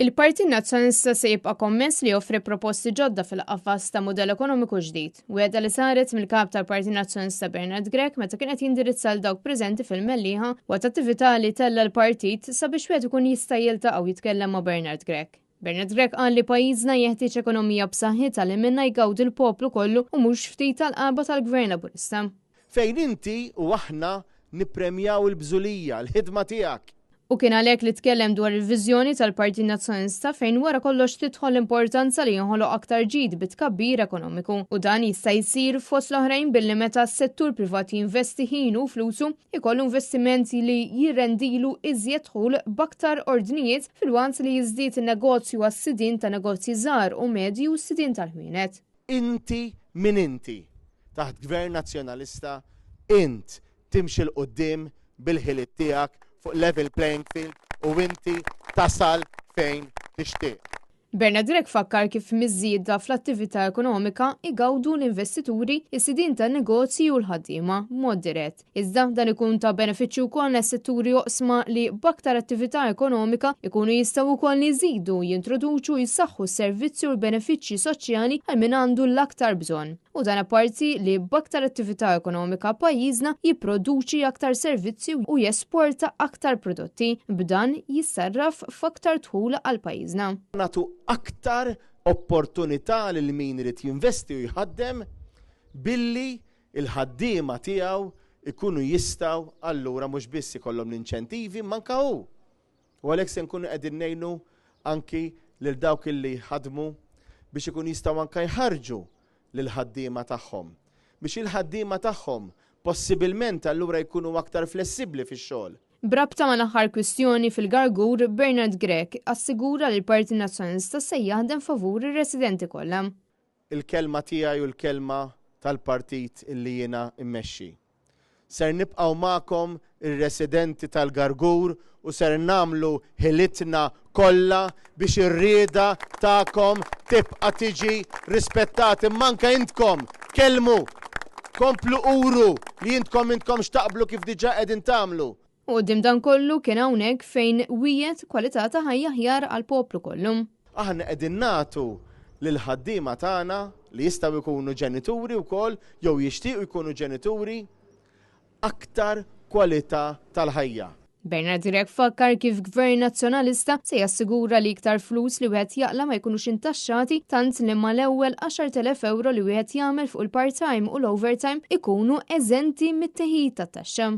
Il-Partit Nazzjonalista se jibqa' kommess li joffri proposti ġodda fil-qafas ta' mudell ekonomiku ġdid. Wegħda li saret mill-Kap tal-Partit Nazzjonalista Bernard Grech meta kien qed jindirizza 'l dawk preżenti fil-Mellieħa waqt attività li tella' l-partit sabiex wieħed ikun jista' jiltaqa' u jitkellem ma' Bernard Grech. Bernard Grech qal li pajjiżna jeħtieġ ekonomija b'saħħitha li minnha jgawdi l-poplu kollu u mhux ftit għall-qalba tal-Gvern Laburista. Fejn inti u aħna nippremjaw il-bżulija, l-ħidma tiegħek. U kien għalhekk li tkellem dwar il-viżjoni tal-Partit Nazzjonalista fejn wara kollox tidħol l-importanza li jinħoloq aktar ġid bi tkabbir ekonomiku. U dan jista' jsir fost l-oħrajn billi meta s-settur privat jinvesti ħinu u flusu, ikollu investiment li jirrendilu iżjed dħul b'aktar ordnijiet filwaqt li jiżdied in-negozju għas-sidien ta' negozji żgħar u medji u s-sidien tal-ħwienet. Inti min inti, taħt Gvern Nazzjonalista int timxi 'l quddiem bil-ħiliet tiegħek fuq level playing field u inti tasal fejn tixtieq. Bernard Grech fakkar kif miż-żieda fl-attività ekonomika igawdu l-investituri, is-sidien tan-negozji u l-ħaddiema b'mod dirett. Iżda dan ikun ta' benefiċċju wkoll għas-setturi oqsma li b'aktar attività ekonomika ikunu jistgħu wkoll jżidu, jintroduċu u jsaħħu s-servizzi u l-benefiċċji soċjali għal min għandu l-aktar bżonn. U dan apparti li b'aktar attività ekonomika pajjiżna jipproduċi aktar servizzi u jesporta aktar prodotti, b'dan jissarraf f'aktar dħul għal pajjiżna. Nagħtu aktar opportunità lil min irid jinvesti u jħaddem billi l-ħaddiema tiegħu jkunu jistgħu allura mhux biss ikollhom l-inċentivi imma anke hu. U għalhekk se nkunu qegħdin ngħinu anki lil dawk illi jħaddmu biex ikunu jistgħu anke jħarrġu lill-ħaddiema tagħhom, biex il-ħaddiema tagħhom possibilment allura jkunu aktar flessibbli fix-xogħol. B'rabta mal-aħħar kwistjoni fil-Gargur, Bernard Grech assigura li l-Partit Nazzjonalista se jaħdem favur ir-residenti kollha. Il-kelma tiegħi u l-kelma tal-partit illi jiena mmexxi. Ser nibqgħu magħkom ir-residenti tal-Gargur u ser nagħmlu ħilitna kollha biex ir-rieda tagħkom tibqa' tiġi rispettat imma anke intkom tkellmu, komplu uru li intkom m'intkomx taqblu kif diġà qegħdin tagħmlu. U quddiem dan kollu kien hawnhekk fejn wiegħed kwalità ta' ħajja aħjar għall-poplu kollu. Aħna qegħdin nagħtu lill-ħaddiema tagħna li jistgħu jkunu ġenituri wkoll jew jixtiequ jkunu ġenituri aktar kwalità tal-ħajja. Bernard Grech fakkar kif Gvern Nazzjonalista se jassigura li iktar flus li wieħed jaqla' ma jkunux intaxxati tant li mal-ewwel 10,000 ewro li wieħed jagħmel fuq il-part-time u l-overtime ikunu eżenti mit-teħid tat-taxxa.